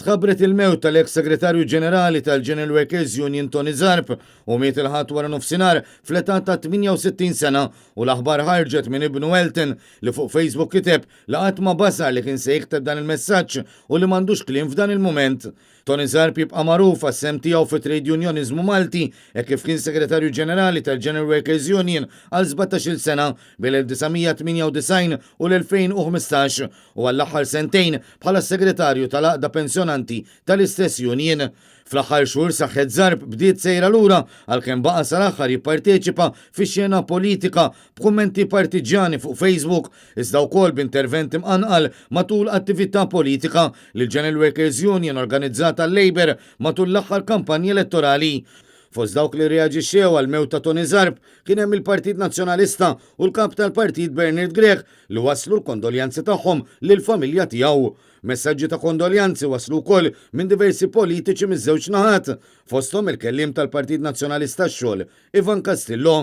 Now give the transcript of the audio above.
Tħabbret il-mewt tal-eks Segretarju Ġenerali tal-General Workers Union Tony Zarb. Hu miet il-Ħadd waranofsinhar fl-età ta' 68 sena u l-aħbar ħarġet minn ibnu Elton li fuq Facebook kiteb li qatt ma basar li kien se jikteb dan il-messaġġ u li m'għandux kliem f'dan il-mument. Tony Zarb jibqa' magħruf għas-sehem tiegħu fit-trade unioniżmu Malti hekk kif kien Segretarju Ġenerali tal-General Workers Union għal sbatax-il sena bejn l-1998 u l-2015 u għall-aħħar sentejn bħala s-Segretarju tal-Għaqda Pensjonanti tal-istess union. Fl-aħħar xhur saħħet Zarb bdiet sejra lura għalkemm baqa' sal-aħħar jipparteċipa fix-xena politika b'kummenti partiġġjani fuq Facebook iżda wkoll b'intervent imqanqal matul attività politika li l-General Workers Union organizzat għal-Labour matul l-aħħar kampanja elettorali. Fost dawk li rreaġixxew għall-mewt ta' Tony Zarb kien hemm il-Partit Nazzjonalista u l-Kap tal-Partit Bernard Grech li wasslu l-kondoljanzi tagħhom lill-familja tiegħu. Messaġġi ta' kondoljanzi waslu wkoll minn diversi politiċi miż-żewġ naħat, fosthom il-kelliem tal-Partit Nazzjonalista għax-Xogħol, Ivan Castillo.